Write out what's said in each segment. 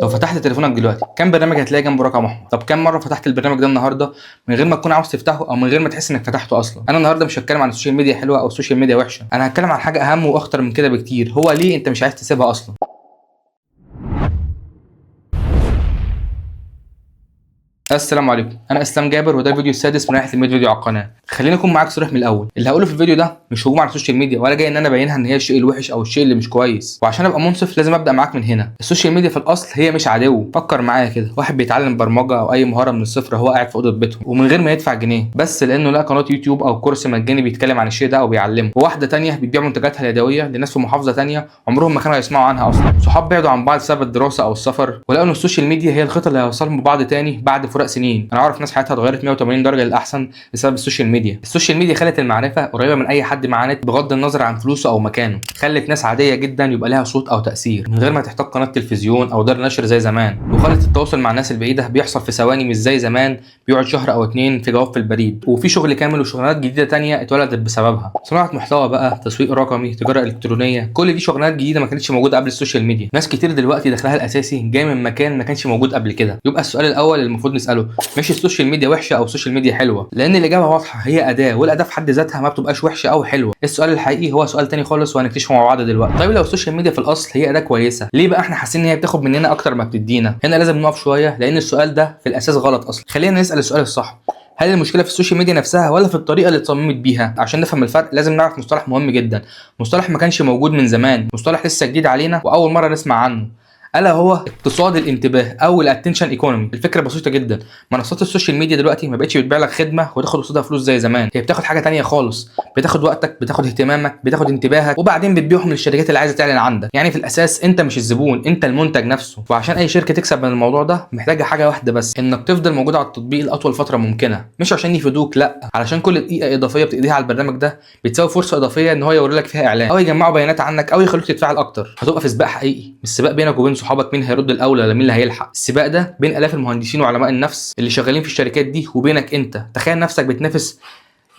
لو فتحت تليفونك دلوقتي كام برنامج هتلاقي جنبه رقم احمر؟ طب كام مرة فتحت البرنامج ده النهارده من غير ما تكون عاوز تفتحه او من غير ما تحس انك فتحته اصلا؟ انا النهارده مش هتكلم عن ال social media حلوة او ال social media وحشه، انا هتكلم عن حاجة اهم واخطر من كده بكتير، هو ليه انت مش عايز تسيبها اصلا. السلام عليكم، انا اسلام جابر وده الفيديو السادس من رحله ال 100 فيديو على القناة. خليني اكون معاك صريح من الاول، اللي هقوله في الفيديو ده مش هجوم على ال social media ولا جاي ان انا ابينها ان هي الشيء الوحش او الشيء اللي مش كويس، وعشان ابقى منصف لازم ابدا معاك من هنا. ال social media في الاصل هي مش عدو. فكر معايا كده، واحد بيتعلم برمجة او اي مهارة من الصفر وهو قاعد في اوضة بيتهم ومن غير ما يدفع جنيه، بس لانه لقى قناة يوتيوب او كورس مجاني بيتكلم عن الشيء ده او بيعلمه. وواحدة تانية بتبيع منتجاتها اليدوية لناس في محافظة تانية عمرهم ما كانوا يسمعوا عنها اصلا. صحاب بعدوا عن بعض بسبب الدراسة او السفر، ولقوا ان ال social media هي الخيط اللي هيوصلهم ببعض تاني بعد فراق سنين. انا اعرف ناس حياتها اتغيرت 180 درجه للاحسن بسبب ال social media. ال social media خلت المعرفة قريبه من اي حد معاه نت بغض النظر عن فلوسه او مكانه، خلت ناس عادية جدا يبقى لها صوت او تاثير من غير ما تحتاج قناة تلفزيون او دار نشر زي زمان، وخلت التواصل مع الناس البعيدة بيحصل في ثواني مش زي زمان بيقعد شهر او اتنين في جواب في البريد. وفي شغل كامل وشغلانات جديدة تانية اتولدت بسببها، صناعة محتوى بقى، تسويق رقمي، تجارة الكترونية، كل دي شغلانات جديدة ما كانتش موجودة قبل ال social media. ناس كتير دلوقتي دخلها الاساسي جاي من مكان ما كانش موجود قبل كده. يبقى السؤال الاول اللي المفروض نساله مش ال social media وحشة او ال social media حلوة، لان الاجابة واضحة، هي اداه، والاداه في حد ذاتها ما بتبقاش وحشة او حلوة. السؤال الحقيقي هو سؤال تاني خالص وهنكتشفه مع بعض دلوقتي. طيب لو ال social media في الاصل هي اداه كويسة، ليه بقى احنا حاسين ان هي بتاخد مننا اكتر ما بتدينا؟ هنا لازم نقف شوية لان السؤال ده في الاساس غلط اصلا. خلينا نسال السؤال الصح، هل المشكلة في ال social media نفسها ولا في الطريقة اللي اتصممت بيها؟ عشان نفهم الفرق لازم نعرف مصطلح مهم جدا، مصطلح ما كانش موجود من زمان، مصطلح لسه جديد علينا واول مرة نسمع عنه، الا هو اقتصاد الانتباه او ال attention economy. الفكرة بسيطة جدا، منصات ال social media دلوقتي ما بقتش بتبيع لك خدمة وتاخد قصادها فلوس زي زمان، هي بتاخد حاجة تانية خالص، بتاخد وقتك، بتاخد اهتمامك، بتاخد انتباهك، وبعدين بتبيعهم للشركات اللي عايزه تعلن عندك. يعني في الاساس انت مش الزبون، انت المنتج نفسه. وعشان اي شركة تكسب من الموضوع ده محتاجه حاجة واحدة بس، انك تفضل موجود على التطبيق لاطول فترة ممكنة، مش عشان يفيدوك، لا، علشان كل دقيقة اضافية بتقضيها على البرنامج ده بتساوي فرصة اضافية ان هو يوري لك فيها اعلان او يجمعوا بيانات عنك او يخلوك تتفاعل اكتر. هتبقى في سباق حقيقي، مش سباق بينك وبين صحابك مين هيرد الاول ولا مين اللي هيلحق. السباق ده بين الاف المهندسين وعلماء النفس اللي شغالين في الشركات دي وبينك انت. تخيل نفسك بتنافس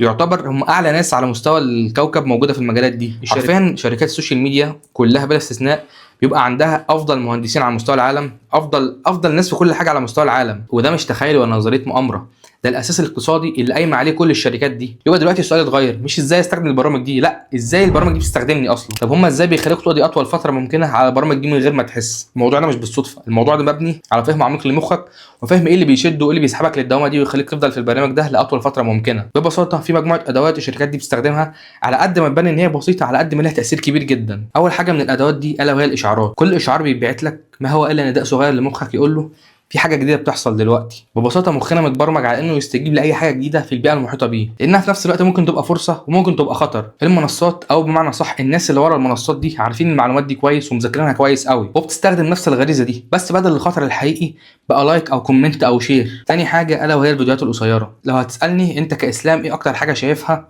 يعتبر هم اعلى ناس على مستوى الكوكب موجودة في المجالات دي. حرفيا شركات ال social media كلها بلا استثناء بيبقى عندها افضل مهندسين على مستوى العالم، افضل ناس في كل حاجة على مستوى العالم. وده مش تخيل ولا نظرية مؤامرة، ده الاساس الاقتصادي اللي قايم عليه كل الشركات دي. يبقى دلوقتي السؤال اتغير، مش ازاي استخدم البرامج دي، لا، ازاي البرامج دي بتستخدمني اصلا. طب هم ازاي بيخلوك تقضي اطول فترة ممكنة على البرامج دي من غير ما تحس؟ الموضوع ده مش بالصدفة، الموضوع ده مبني على فهم عميق لمخك وفهم ايه اللي بيشده وايه اللي بيسحبك للدوامه دي ويخليك تفضل في البرنامج ده لاطول فترة ممكنة. ببساطة في مجموعة ادوات الشركات دي بتستخدمها، على قد ما تبان ان هي بسيطة على قد ما لها تاثير كبير جدا. اول حاجة من الادوات دي الا وهي الاشعارات. كل اشعار بيتبعت لك ما هو الا نداء صغير لمخك يقول له في حاجة جديدة بتحصل دلوقتي. ببساطة مخنا متبرمج على انه يستجيب لاي حاجة جديدة في البيئة المحيطة بيه، لانها في نفس الوقت ممكن تبقى فرصة وممكن تبقى خطر. المنصات او بمعنى صح الناس اللي ورا المنصات دي عارفين المعلومات دي كويس ومذاكرينها كويس قوي، وبتستخدم نفس الغريزة دي، بس بدل الخطر الحقيقي بقى like او comment او share. تاني حاجة الا وهي الفيديوهات القصيرة. لو هتسالني انت كاسلام ايه اكتر حاجة شايفها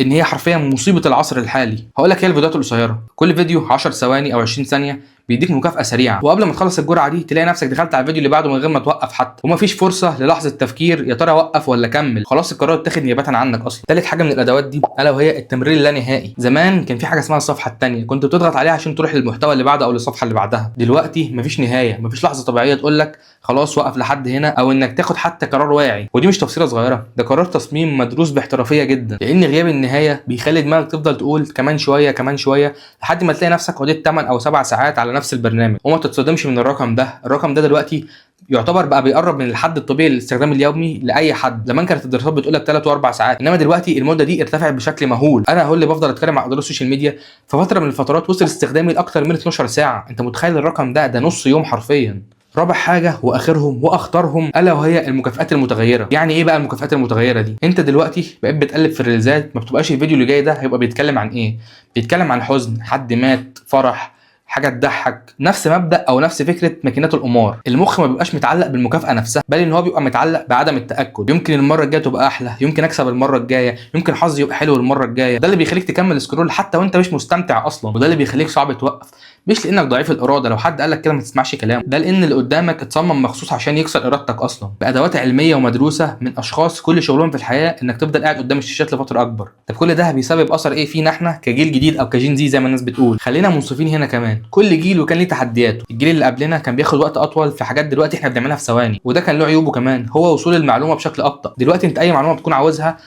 ان هي حرفيا مصيبة العصر الحالي، هقول لك هي الفيديوهات القصيرة. كل فيديو 10 ثواني او 20 ثانية بيديك مكافاة سريعة، وقبل ما تخلص الجرعة دي تلاقي نفسك دخلت على الفيديو اللي بعده من غير ما توقف حتى، ومفيش فرصة للحظة تفكير يا ترى اوقف ولا اكمل، خلاص القرار اتاخد نيابة عنك اصلا. ثالث حاجة من الادوات دي الا وهي التمرير اللانهائي. زمان كان في حاجة اسمها الصفحة الثانية، كنت بتضغط عليها عشان تروح للمحتوى اللي بعده او للصفحه اللي بعدها. دلوقتي مفيش نهاية، مفيش لحظة طبيعية تقول لك خلاص وقف لحد هنا، او انك تاخد حتى قرار واعي. ودي مش تفصيله صغيرة، ده قرار تصميم مدروس باحترافيه جدا، لان غياب النهاية بيخلي دماغك تفضل تقول كمان شوية كمان شوية لحد ما تلاقي نفسك قضيت 8 او 7 ساعات على نفس البرنامج. وما تتصدمش من الرقم ده، الرقم ده دلوقتي يعتبر بقى بيقرب من الحد الطبيعي للاستخدام اليومي لاي حد. زمان كانت الدراسات بتقول لك 3 و4 ساعات، انما دلوقتي المدة دي ارتفعت بشكل مهول. انا هو اللي بفضل اتكلم على اضرار ال social media، في فترة من الفترات وصل استخدامي لاكثر من 12 ساعة. انت متخيل الرقم ده؟ ده نص يوم حرفيا. رابع حاجة واخرهم واخطرهم الا وهي المكافآت المتغيره. يعني ايه بقى المكافآت المتغيره دي؟ انت دلوقتي بقيت بتقلب في الريلزات، ما بتبقاش الفيديو اللي جاي ده هيبقى بيتكلم عن ايه، بيتكلم عن حزن، حد مات، فرح، حاجة تضحك. نفس مبدا او نفس فكرة ماكينات القمار. المخ ما بيبقاش متعلق بالمكافاه نفسها، بل ان هو بيبقى متعلق بعدم التاكد. يمكن المرة الجاية تبقى احلى، يمكن اكسب المرة الجاية، يمكن حظي يبقى حلو المرة الجاية. ده اللي بيخليك تكمل scroll حتى وانت مش مستمتع اصلا، وده اللي بيخليك صعب توقف. مش لانك ضعيف الارادة. لو حد قالك كده ما تسمعش كلامه، ده لان اللي قدامك اتصمم مخصوص عشان يكسر ارادتك اصلا، بادوات علمية ومدروسه من اشخاص كل شغلهم في الحياة انك تفضل قاعد قدام الشاشات لفترة اكبر. طب كل ده بيسبب اثر ايه فينا احنا كجيل جديد او ك Gen Z زي ما الناس بتقول؟ خلينا منصفين هنا كمان، كل جيل وكان ليه تحدياته. الجيل اللي قبلنا كان بياخد وقت اطول في حاجات دلوقتي احنا بنعملها في ثواني، وده كان له عيوبه كمان، هو وصول المعلومة بشكل ابطا. دلوقتي انت اي معلومة بتكون عاوزها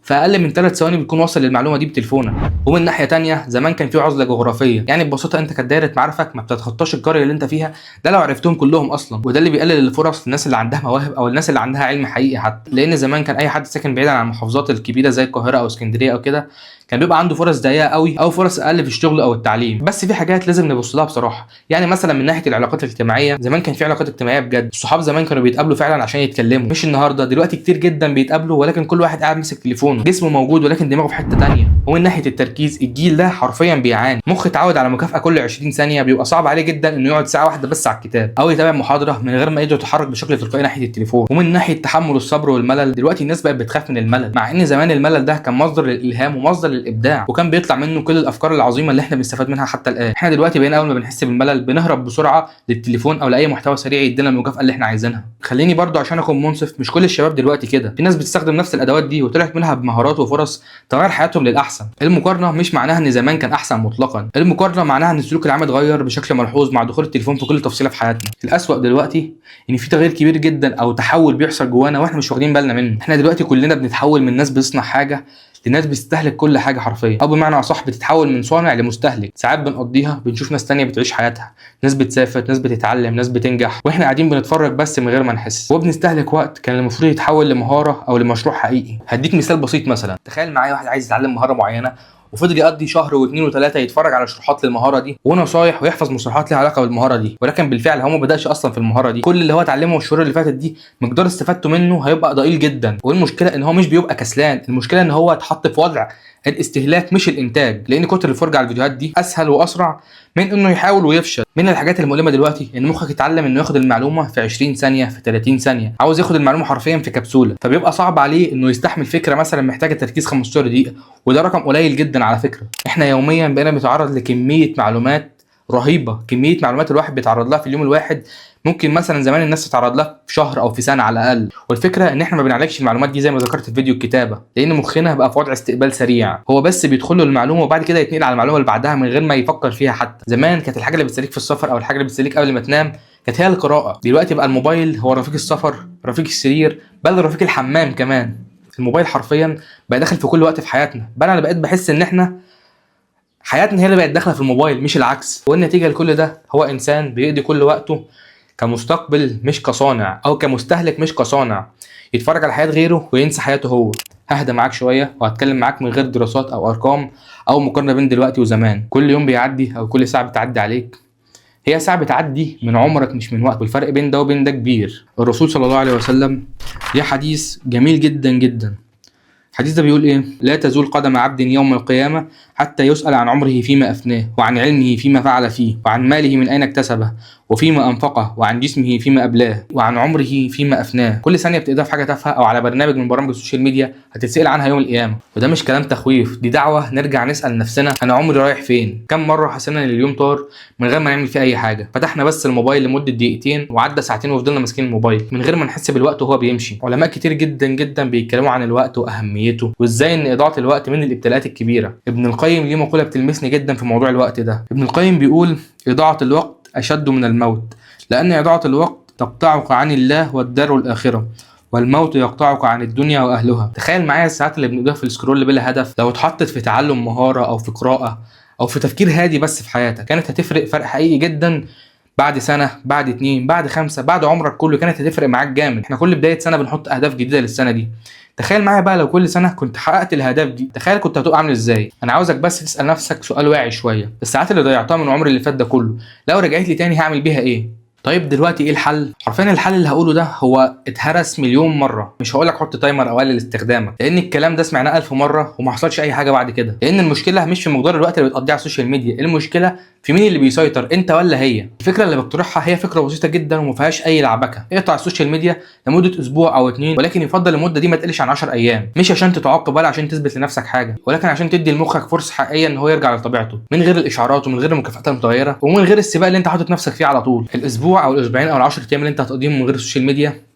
في اقل من 3 ثواني بتكون واصل للمعلومة دي بتليفونك. ومن ناحية تانية زمان كان في عزله جغرافية، يعني ببساطة انت كانت دايرة معارفك ما بتتخطاش القرية اللي انت فيها، ده لو عرفتهم كلهم اصلا. وده اللي بيقلل الفرص للناس اللي عندها مواهب او الناس اللي عندها علم حقيقي حتى، لان زمان كان اي حد ساكن بعيدا عن المحافظات الكبيرة زي القاهرة او اسكندرية او كده كان بيبقى عنده فرص ضيقه قوي او فرص اقل في الشغل او التعليم. بس في حاجات لازم نبص لها بصراحة، يعني مثلا من ناحية العلاقات الاجتماعية، زمان كان في علاقات اجتماعية بجد، الصحاب زمان كانوا بيتقابلوا فعلا عشان يتكلموا، مش النهارده. دلوقتي كتير جدا بيتقابلوا ولكن كل واحد قاعد ماسك تليفونه، جسمه موجود ولكن دماغه في حتة تانية. ومن ناحية التركيز، الجيل ده حرفيا بيعاني، مخ اتعود على مكافاة كل 20 ثانية، بيبقى صعب عليه جدا انه يقعد ساعة واحدة بس على الكتاب او يتابع محاضرة من غير ما ايده تتحرك بشكل تلقائي ناحية التليفون. ومن ناحية تحمل الصبر والملل، دلوقتي الناس بقت بتخاف من الملل، مع ان زمان الملل ده كان مصدر للالهام ومصدر للابداع، وكان بيطلع منه كل الافكار العظيمة اللي احنا بنستفاد منها حتى الان. احنا دلوقتي بقينا اول ما بنحس بالملل بنهرب بسرعة للتليفون او لاي محتوى سريع يدينا المكافاة اللي احنا عايزينها. خليني برضو عشان اكون منصف، مش كل الشباب دلوقتي كده، في ناس بتستخدم نفس الادوات دي وطلعت منها بمهارات وفرص تغير حياتهم للاحسن. المقارنة مش معناها ان زمان كان احسن مطلقا، المقارنة معناها ان السلوك العام اتغير بشكل ملحوظ مع دخول التليفون في كل تفصيله في حياتنا. الاسوأ دلوقتي ان في تغيير كبير جدا او تحول بيحصل جوانا واحنا مش واخدين بالنا منه. احنا دلوقتي كلنا بنتحول من ناس بتصنع حاجة لناس بتستهلك كل حاجة حرفيا، او بمعنى اصح بتتحول من صانع لمستهلك. ساعات بنقضيها بنشوف ناس تانية بتعيش حياتها، ناس بتسافر، ناس بتتعلم، ناس بتنجح، واحنا قاعدين بنتفرج بس من غير ما نحس، وبنستهلك وقت كان المفروض يتحول لمهاره او لمشروع حقيقي. هديك مثال بسيط، مثلا تخيل معايا واحد عايز يتعلم مهارة معينة وفضل يقضي شهر واثنين وثلاثة يتفرج على شروحات للمهاره دي ونصايح ويحفظ مصطلحات لها علاقة بالمهاره دي، ولكن بالفعل هو ما بداش اصلا في المهارة دي. كل اللي هو اتعلمه الشهور اللي فاتت دي مقدار استفادته منه هيبقى ضئيل جدا. والمشكلة ان هو مش بيبقى كسلان، المشكلة ان هو اتحط في وضع الاستهلاك مش الانتاج، لان كتر الفرجة على الفيديوهات دي اسهل واسرع من انه يحاول ويفشل. من الحاجات المؤلمة دلوقتي ان مخك اتعلم انه ياخد المعلومة في 20 ثانية، في 30 ثانية، عاوز ياخد المعلومة حرفيا في كبسولة، فبيبقى صعب عليه انه يستحمل فكرة مثلا محتاجه تركيز 15 دقيقة، وده رقم قليل جدا على فكرة. احنا يوميا بقينا بنتعرض لكميه معلومات رهيبة، كمية معلومات الواحد بيتعرض لها في اليوم الواحد ممكن مثلا زمان الناس تتعرض لها في شهر او في سنة على الاقل. والفكرة ان احنا ما بنعالجش المعلومات دي زي ما ذكرت في فيديو الكتابة، لان مخنا بقى في وضع استقبال سريع، هو بس بيدخل له المعلومة وبعد كده يتنقل على المعلومة اللي بعدها من غير ما يفكر فيها حتى. زمان كانت الحاجة اللي بتسليك في السفر او الحاجة اللي بتسليك قبل ما تنام كانت هي القراءة، دلوقتي بقى الموبايل هو رفيق السفر، رفيق السرير، بل رفيق الحمام كمان. الموبايل حرفيا بقى داخل في كل وقت في حياتنا، بل انا بقيت بحس ان احنا حياتنا هي اللي بقت داخله في الموبايل مش العكس. والنتيجة لكل ده هو انسان بيقضي كل وقته كمستقبل مش كصانع، او كمستهلك مش كصانع، يتفرج على حياة غيره وينسى حياته هو. ههدى معاك شوية وهتكلم معاك من غير دراسات او ارقام او مقارنة بين دلوقتي وزمان. كل يوم بيعدي او كل ساعة بتعدي عليك هي ساعة بتعدي من عمرك مش من وقت، والفرق بين ده وبين ده كبير. الرسول صلى الله عليه وسلم ليه حديث جميل جدا جدا، الحديث ده بيقول ايه؟ لا تزول قدم عبد يوم القيامة حتى يسأل عن عمره فيما أفناه، وعن علمه فيما فعل فيه، وعن ماله من أين اكتسبه، وفيما أنفقه، وعن جسمه فيما أبلاه، وعن عمره فيما أفناه. كل ثانية بتقضيها في حاجة تافهة أو على برنامج من برامج ال social media هتتسأل عنها يوم القيامة. وده مش كلام تخويف، دي دعوة نرجع نسأل نفسنا أنا عمري رايح فين؟ كم مرة حسينا إن اليوم طار من غير ما نعمل فيه أي حاجة؟ فتحنا بس الموبايل لمدة دقيقتين وعدى ساعتين وفضلنا ماسكين الموبايل من غير ما نحس بالوقت وهو بيمشي. علماء كتير جدا جدا بيتكلموا عن الوقت وأهميته وإزاي إن إضاعة الوقت من الابتلاءات الكبيرة. ابن القيم ليه مقولة بتلمسني جدا في موضوع الوقت ده. ابن القيم بيقول إضاعة الوقت أشد من الموت، لأن إضاعة الوقت تقطعك عن الله والدار الآخرة، والموت يقطعك عن الدنيا وأهلها. تخيل معايا الساعات اللي بنقضيها في ال scroll بلا هدف لو اتحطت في تعلم مهارة أو في قراءة أو في تفكير هادي بس في حياتك، كانت هتفرق فرق حقيقي جدا بعد سنة، بعد 2، بعد 5، بعد عمرك كله، كانت هتفرق معاك جامد. احنا كل بداية سنة بنحط أهداف جديدة للسنة دي، تخيل معايا بقى لو كل سنة كنت حققت الأهداف دي، تخيل كنت هتبقى عامل ازاي. أنا عاوزك بس تسأل نفسك سؤال واعي شوية، الساعات اللي ضيعتها من عمري اللي فات ده كله لو رجعت لي تاني هعمل بيها ايه؟ طيب دلوقتي ايه الحل؟ حرفيا الحل اللي هقوله ده هو اتهرس مليون مرة. مش هقول لك حط timer او قلل استخدامك، لان الكلام ده سمعناه 1000 مرة وما حصلش اي حاجة بعد كده. لان المشكلة مش في مقدار الوقت اللي بتقضيه على ال social media، المشكلة في مين اللي بيسيطر، انت ولا هي. الفكرة اللي بقترحها هي فكرة بسيطة جدا وما فيهاش اي لعبكه. اقطع ال social media لمدة اسبوع او 2، ولكن يفضل المدة دي ما تقلش عن 10 ايام. مش عشان تتعاقب ولا عشان تثبت لنفسك حاجة، ولكن عشان تدي لمخك فرصة حقيقية ان هو يرجع لطبيعته، من غير الاشعارات ومن غير المكافآت المتغيره ومن غير السباق اللي انت حاطط نفسك فيه على طول. الاسبوع او الاسبوعين او ال10 ايام اللي انت هتقضيهم من غير ال social media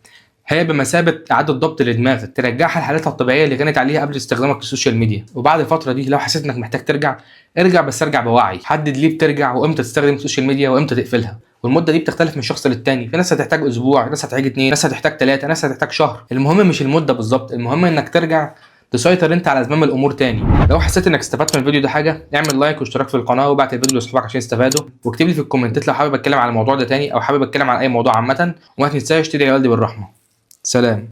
هي بمثابة اعاده ضبط لدماغك، ترجعها لحالتها الطبيعية اللي كانت عليها قبل استخدامك لل social media. وبعد الفترة دي لو حسيت انك محتاج ترجع، ارجع، بس ارجع بوعي. حدد ليه بترجع وامتى تستخدم ال social media وامتى تقفلها. والمدة دي بتختلف من شخص للتاني، في ناس هتحتاج اسبوع، ناس هتحتاج 2، ناس هتحتاج 3، ناس هتحتاج شهر. المهم مش المدة بالظبط، المهم انك ترجع تسيطر انت على زمام الامور تاني. لو حسيت انك استفدت من الفيديو ده حاجة، اعمل like واشتراك في القناة وابعت الفيديو لاصحابك عشان يستفادوا، واكتب لي في الكومنتات لو حابب اتكلم على الموضوع ده تاني او حابب اتكلم عن اي موضوع عامة. وما تنساش تدعي والدي بالرحمة. سلام.